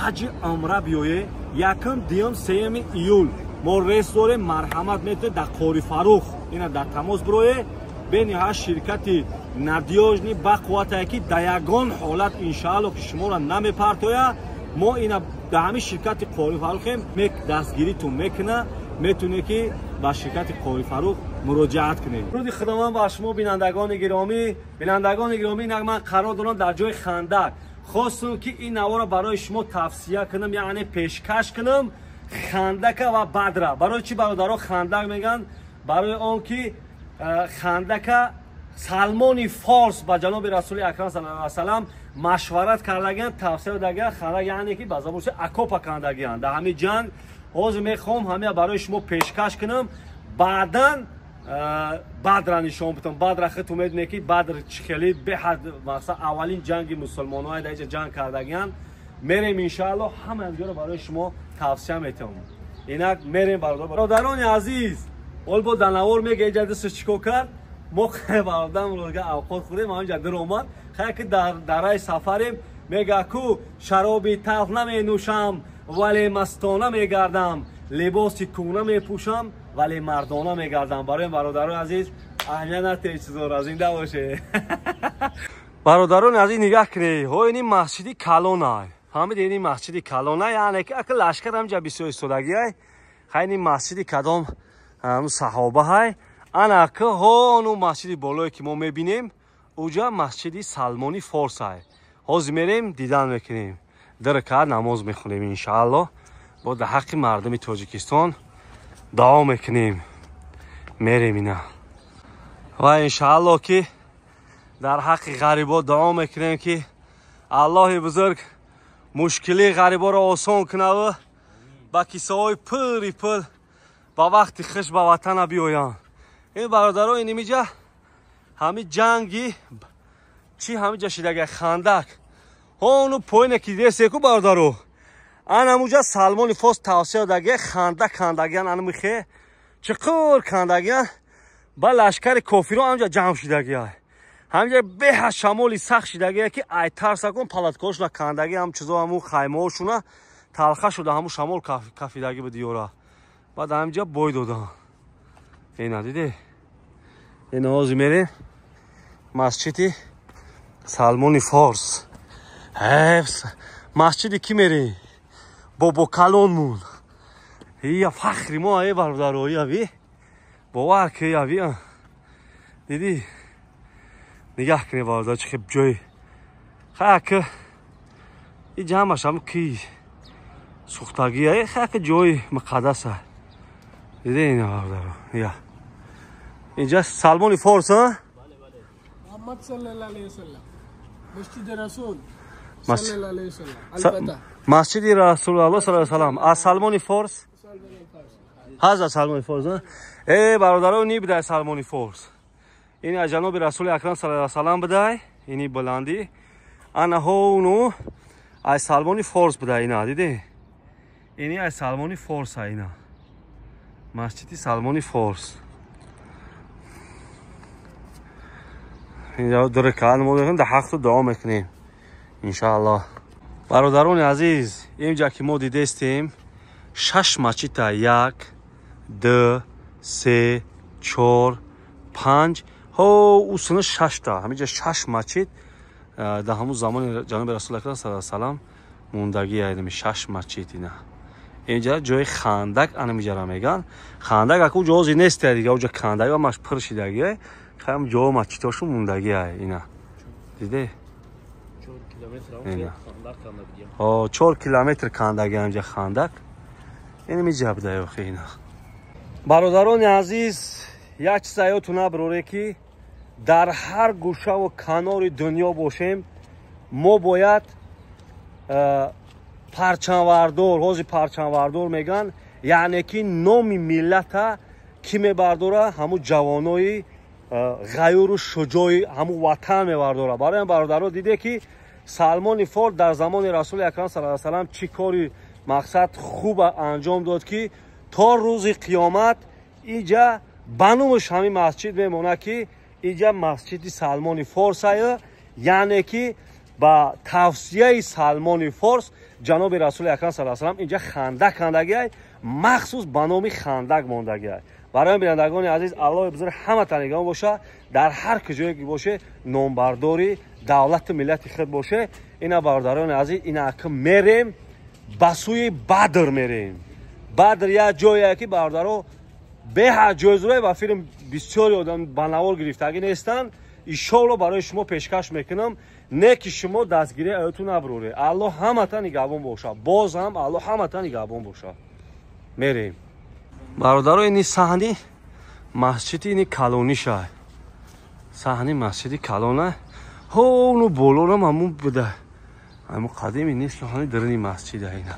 Ҳаҷи умра биёе. 1, 2, 3 июл мо рейс дорем. Марҳамат метавонед дар Қори Фарух ина дар тамос бирое. Бениҳоят ширкати надёжный, бақувватае, ки дар ягон ҳолат иншаалло ки шуморо намепартоя. Мо ина дар ҳамин ширкати Қори Фарухем, дастгиритон мекуна. Метавонед ки ба ширкати Қори Фарух муроҷиат кунед. Дуруди Худованд ба шумо, бинандагони гиромӣ. Бинандагони гиромӣ, инак ман қарор дорам дар ҷои Хандак. Хостум ки ин наворо барои шумо тавсия кунам, яъне пешкаш кунам Хандака ва Бадра. Барои чӣ, бародаро, Хандак мегӯянд? Барои он ки Хандака Салмони Форс ба ҷаноби Расули Акрам саллаллоҳу алайҳи васаллам машварат кардагианд, тавсия додагианд. Хандак яъне ки ба забони окопа кандагианд дар ҳамин ҷанг. Ҳозир мехоҳам ҳамия барои шумо пешкаш кунам, баъдан Бадра нишон бидам. Бадра худтон медонед ки Бадр чӣ хеле беҳад, масалан, аввалин ҷанги мусулмонҳое дар инҷа ҷанг кардагианд. Мерем, иншаалло, ҳама инҷоро барои шумо тавсия метавонам. Инак мерем, бародар. Бародарони азиз, ҳол бо дар навор мега инҷа дасташ чӣ кор кард. Мо бародарам рӯзга авқот хӯрдем, ҳаминҷа дир омад. Хай ки дар дараи сафарем, мега ку шароби талх наменӯшам, вале мастона мегардам, либоси кӯна мепӯшам, вале мардона мегардам. Барои бародарони азиз, аҳамият натиҳед чизоро, зинда боше. Бародарони азиз, нигаҳ кунед, ҳо, ини масҷиди калонай. Фаҳмидед, ини масҷиди калонай, яъне ки ака лашкар ҳамҷа бисёр истодагиай. Хай, ини масҷиди кадом саҳобаҳай. Ана ки ҳо, ону масҷиди болое ки мо мебинем, уҷа масҷиди Салмони Форсай. Ҳозир мерем, дидан мекунем, ду ракаат намоз мехонем, иншаалло. Бо дар ҳаққи мардуми Тоҷикистон дуо мекунем. Мерем ина ва иншаалло ки дар ҳаққи ғарибо дуо мекунем, ки Аллоҳи бузург мушкилии ғариборо осон кунаву ба кисаҳои пури пул ба вақти хуш ба ватана биёянд. Ин бародаро, инимиҷа ҳами ҷанги чӣ ҳамиҷа шидага, Хандак. Ҳону поине ки дидесеку, бародаро, анамуҷа Салмони Форс тавсия додагия, хандак кандагиян, анамихе чиқур кандагиян. Ба лашкари кофиро ҳамҷа ҷамъ шидагия. Ҳамҷа беҳад шамоли сахт шидагия, ки ай тарсакун палаткаҳошуна кандаги, ҳам чизо, ҳамун хаймаҳошуна талха шуда, ҳамун шамол кафидаги буд ёра. Баъд ҳамҷа бой додан. Ина диде, ина ҳозир мерем масҷиди Салмони Форс. Масҷиди ки мерем? Бобо калонмун, ия фахри мо. Е бародаро, ия ви бовар ки, ия ви дидӣ. Нигаҳ кунед, бародар, чӣ хеб ҷои. Хак и ҷамъаш ҳам ки сӯхтагия, хак ҷои муқаддаса. Диде, ина, бародаро, ия инҷа Салмони Форс, а. Муҳаммад саллаллоҳу алайҳи васаллам, масҷиди Расул. Масҷиди Расулалло саллаллоҳу салам аз Салмони Форс ҳаз, аз Салмони Форс. Э, бародаро, ни бидай Салмони Форс. Ин аз ҷаноби Расули Акрам саллаллоҳу салам бидай. Ини баландӣ ана ҳону аз Салмони Форс бидай. Ина диде, ини аз Салмони Форс, ина масҷиди Салмони Форс. Инҷа ду ракаат мо мехонем, дар ҳақту дуо мекунем, иншааллоҳ. Бародарони азиз, инҷа ки мо дидестем, шаш масҷида: як, ду, се, чор, панҷ, ҳо, усуна шашта. Ҳаминҷа шаш масҷид дар ҳамун замони ҷаноби Расул акрам саллаллоҳу салам мондагӣ, ами шаш масҷид. Ина инҷа ҷои Хандак, анамиҷара меган Хандак. Аку ҷо ҳозир нест дига, уҷа кандак ҳамаш пур шидагӣ, ҳам ҷо масҷидҳошо мондагӣ. Ина диде, 4 километр кандаги ҳамҷа хандак. Инами ҷабда охи. Ина, бародарони азиз, як чиз аёту набароре, ки дар ҳар гӯшаву канори дунё бошем, мо бояд парчамвардор. Ҳозир парчамвардор меган, яъне ки номи миллата кӣ мебардора? Ҳамун ҷавонои ғаюру шуҷои ҳамун ватан мебардора. Барои бародаро, диде ки Салмони Форс дар замони Расули Акрам саллаллоҳу салам чӣ кори мақсад хуб анҷом дод, ки то рӯзи қиёмат иҷа ба номаш ҳамин масҷид мемонад, ки иҷа масҷиди Салмони Форсая, яъне ки Ба тавсияи Салмони Форс ҷаноби Расули Акрам саллаллоҳу алайҳи васаллам инҷа хандак кандагиай, махсус ба номи хандак мондагиай. Барои бинандагони азиз, Аллоҳи бузург ҳаматан нигаҳбон боша, дар ҳар куҷое ки боше, номбардори давлату миллати худ боше. Ина, бародарони азиз, ина ака мерем, ба сӯи Бадр мерем. Бадр як ҷое ки, бародаро, беҳад ҷой зурай ва филм бисёри одам ба навор гирифтагӣ нестанд. Иншоалло, барои шумо пешкаш мекунам, не ки шумо дастгирии аёту набуроред. Аллоҳ ҳамата нигаҳбон боша, боз ҳам Аллоҳ ҳамата нигаҳбон боша. Мерем, бародаро. Ини саҳни масҷиди ини калониша, саҳни масҷиди калона. Ҳону болорам ҳамун буда, ҳамун қадими ни саҳни дарини масҷида. Ина.